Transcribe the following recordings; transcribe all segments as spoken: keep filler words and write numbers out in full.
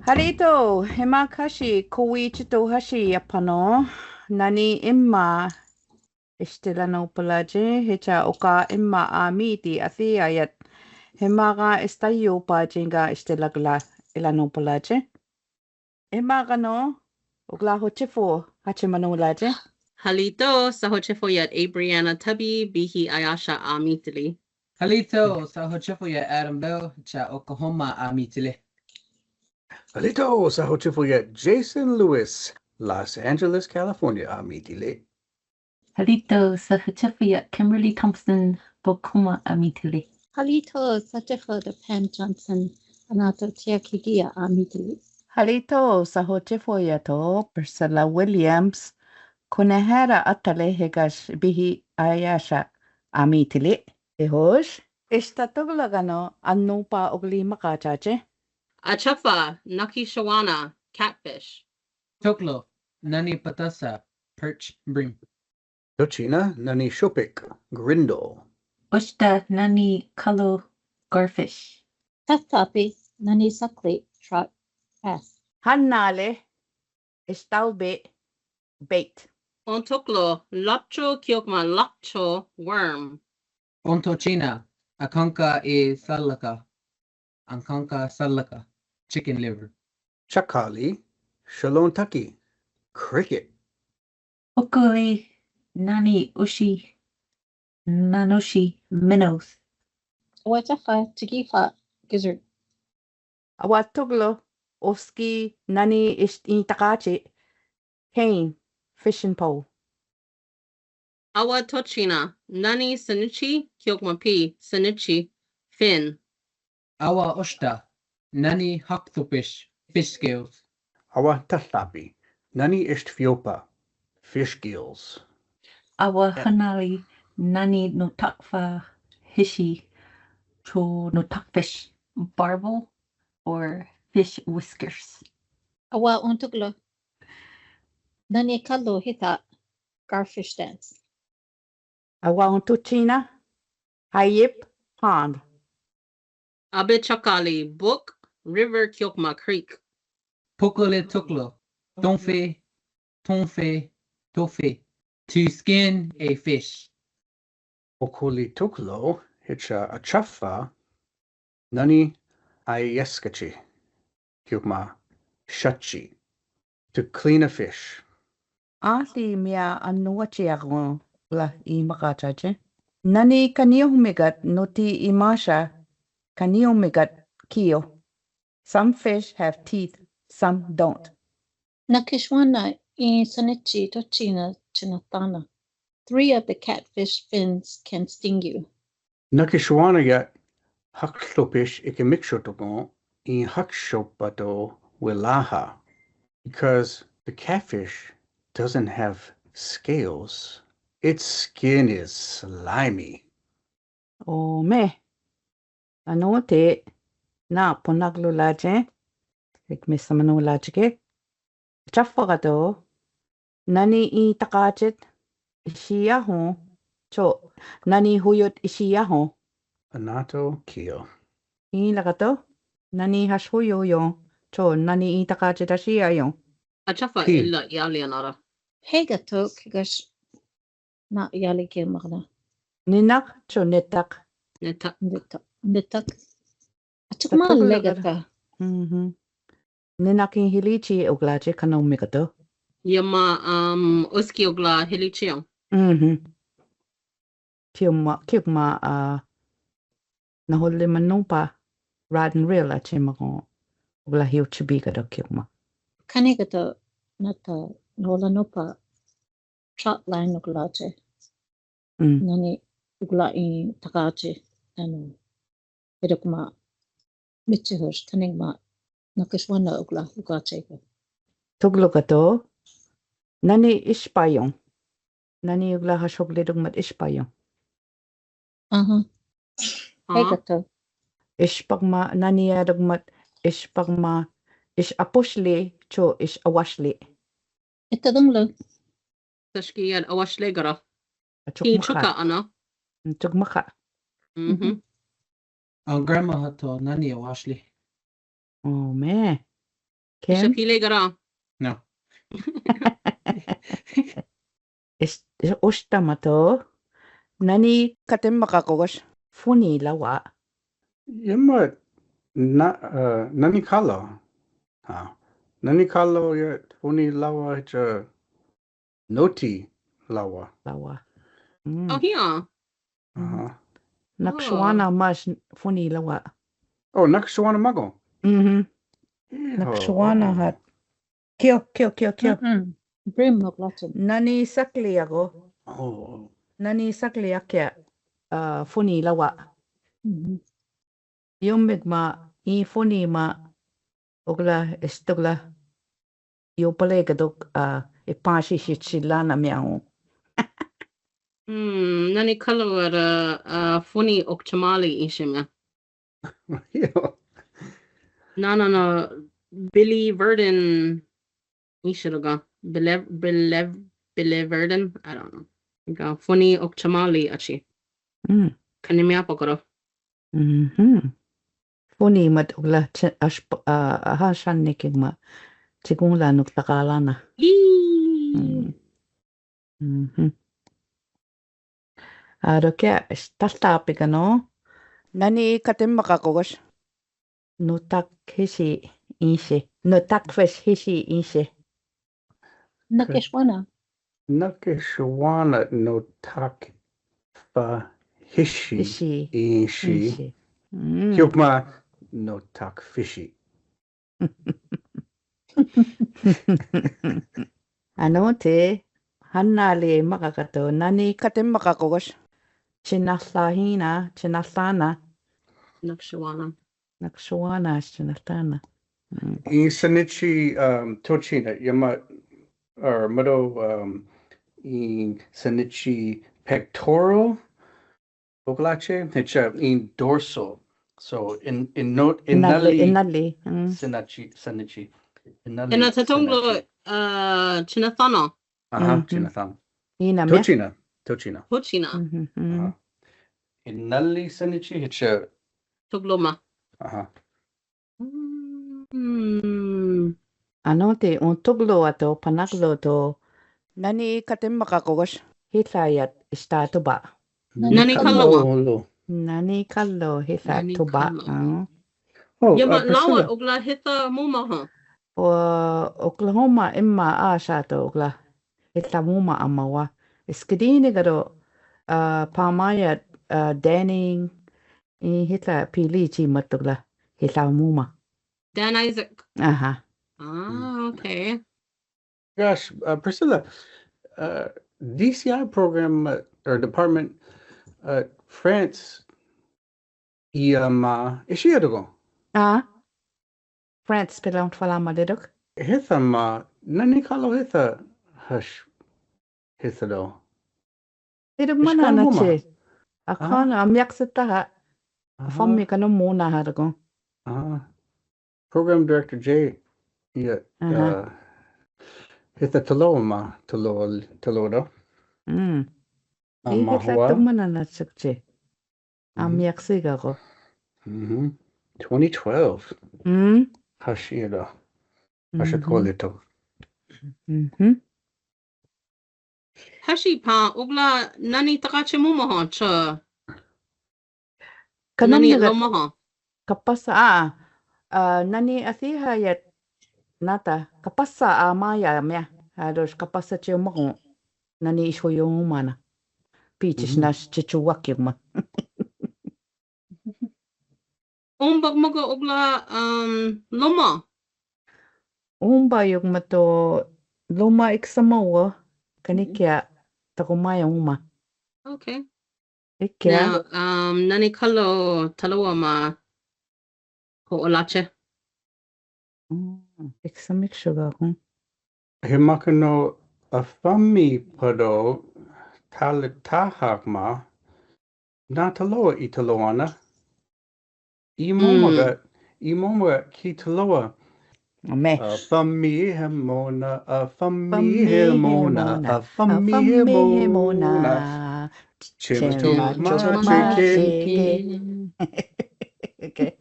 Alito, hima kashi kuwi chito hashi yapano, nani imma estelanopalaje, hecha oka imma amiti ati ayat, hima ga estayo pa jinga estelagla elanopalaje. Hima gano, ogla hochifo hachimanolaje. Alito, sa hochifo yet Abriana Tubby, bihi Ayasha amitili. Alito, sa hochifo yet Adam Bell, cha Oklahoma amitili. Alito, sa hochifo yet Jason Lewis, Los Angeles, California amitili. Alito, sa hochifo yet Kimberly Thompson, Tacoma amitili. Alito, sa hochifo yet Pam Johnson, Anato Tiakigia amitili. Alito, sa hochifo yet Priscilla Williams, Kunahara Atale Higash, bihi Ayasha amitili. Ehosh, esta togla gano annopa ogli makachache. Achafa, Nakishawana, catfish. Toklo, nani patasa, perch, bream. Tochina, nani shopik, grindle. Oshta, nani kalo, garfish. Tatapi, nani sakli, trout, bass. Hanale, estaube, bait. Ontoklo, lapcho kiokma lapcho, worm. Ontochina, akanka i salaka, akanka salaka, chicken liver. Chakali, shalon taki, cricket. Okuli, nani ushi, nanoshi, minnows. Awachafa, tikifa, gizzard. Awatoglo, oski, nani ish-, itakachi, cane, fishing pole. Awatochina, nani sanichi, kiokmapi, sanichi, fin. Awaoshta, nani haktopish, fish scales. Awatalapi, nani ishtfiopa, fish gills. Awahanali, nani notakfa, hishi, cho notakfish, barbel, or fish whiskers. Awaontoklo, nani kalo hita, garfish dance. Awaontochina, hayip, pond. Abechakali, book, river, kiokma, creek. Pokole toklo, tonfe, tonfe, tofe. To skin a fish. Okoli toklo, hicha achafa, nani ayeskachi, kiokma, shachi. To clean a fish. Ati mia anuachi agon la i makachache. Nani kaniomigat noti i masha, kaniomigat kio. Some fish have teeth, some don't. Nakishwana i sanichi tochina chinatana. Three of the catfish fins can sting you. Nakishwana yet haktopish ikimikshotogon i hakshopato wilaha. Because the catfish doesn't have scales, its skin is slimy. Ome. Anote, na ponaglo laje, ik misamano laje ke. Chafagato, nani i takachet, ishiyaho, cho, nani huyot ishiyaho. Anato kio. I lagato, nani hash huyo yo, cho, nani i takachet ashiyayo. Achafa illa yali anara. Hegato, kigash, na yali ke magna. Ninak, cho, netak. Netak. Netak. Netak. Achuk ma legata. Mhm. Ninakin hilichi oglache kano migato. Yama, um, oski ogla hilichi. Mhm. Kiuma, kiuma, uh, nahole manupa, rod and reel ache mago ogla hiu chibi gato kiuma. Kani gato nata nahola nopa trot line oglache. Mm. Nani ogla i takache, ano, edok ma, michihos, taning ma, nakishwana ogla, oglache ko. Tuglo gato, nani ishpayon. Nani ogla hashok le dogmat ishpayon. Aha. Aha. Hegato. Ishpagma, nani ya dogmat, ishpagma, ish aposhli, cho ish awashli. Ita donglo. Tashki yad awashli gara. Achuk maka. Chuka ana. Achuk maka. Mhm. An grandma hato nani awashli. Oh, me. Ken? Isa pile gara. No. Is, is ostama to. Nani katen makakogos? Funi lawa. Yema na, uh, nani kalo. Ha. Nani kalo ya funi lawa cha noti lawa. Lawa. Mm. Oh, here. Aha. Naksuana mas funi lawa. Oh, Naksuana mago. Mhm. Naksuana hat. Kio, kio, kio, kio. Mm-mm. Brim of Latin. Nani sakli ako. Oh. Nani sakli akia, uh, funi lawa. Mhm. Yomik ma, i funi ma, okla, estokla. Yo pale kadok, uh, e pasi si silana miao. Hmm, nani kalo ara, uh, funi okchamali ishima. No, no, no. Billy Verdon. Ishiroga. Bile, Bile, Bile Verdon. I don't know. Ga funi okchamali achi. Mm. Kanimia pokoro. Mhm. Funi mat okla, uh, aha shan niking ma. Chikung la nuk takalana. Ii. Mm. Mhm. Aroke, stasta pikano. Nani katen makakogos? Notak hisi insi. Notak fes hisi insi. Nakiswana. Nakiswana notak fa hisi. Hisi. Insi. Insi. Mm. Hiukma notak fisi. Ano te, hanali makakato, nani katen makakogos? Chinalahina, chinalana. Naksuana. Naksuana, chinalana. Mm. I sanichi, um, tochina, yama, or middle, um, i sanichi pectoral, Okolache, hecha in dorsal. So in, in not, in nali, nali, in nali, mm. Sinachi, sanichi. In nali, ena tatonglo, sinachi. Uh, chinathano. Aha, mhm. Chinathano. Ina me? Tochina, tochina. Tochina. Mhm, mhm. Aha. In nali sanichi, hecha. Togloma. Aha. Mm. Ano te un toglo ato panaglo to nani katen makakogos? Hithayat ista toba. Nani kalo? Nani kalo hitha toba. Nani kalo? Ah. Oh, yama, uh, lawa, Priscilla. Okla hitha muma ha. O Oklahoma emma asa to okla hitha muma amawa. Iskidini karo, uh, pamaya, uh, Danning, i hitha pili chi matokla hitha muma. Dan Isaac. Aha. Ah, okay. Gosh, uh, Priscilla, uh, D C I program, uh, or department, uh, France, iama, ishi adogo. Ah. France, pelon falama dedok. Hitha ma, nani kalo hitha, hush, hitha do. Idu mana na che. Akan, ah, amiak seta ha. Aha. Fammi kano muna ha dako. Ah. Program director J. Yeah. Aha. Uh, hita talo ma, talo, talo do. Mm. Ama hita hua. Idu mana na che. Mhm. Amiak siga ko. Mhm. Twenty twelve. Mm. Hashi do. Hashi, mhm, kolito. Mhm. Hashi pa, okla nani takache muma ha, cha. Nani loma ha. Kapasa, ah, ah, nani asiha yat nata, kapasa, ah, maya mea, ah, dos kapasa che mako, nani isho yo mana. Pichis, mhm, nas chichuwak yo ma. Umba mako okla, um, loma. Umba yuk mato loma ik Samoa, kanikia takomaya uma. Okay. Ikia. Now, um, nani kalo talowa ma ko olache. Mm, ik Samik suga ko. Himakano afami pado talitahak ma. Na talowa i talowana. I momaga, i momaga ki talowa. Ame. Afami hemona, afami hemona, afami hemona. Chema choma cheke. Okay.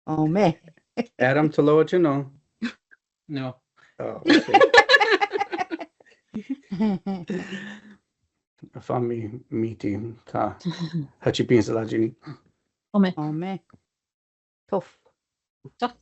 Ome. Adam, to loa' iche' no? No. Oh, okay. Fåhan mi miti ta. Håchi piensa la Jeannie? Åme. Åme. Tough. Tough.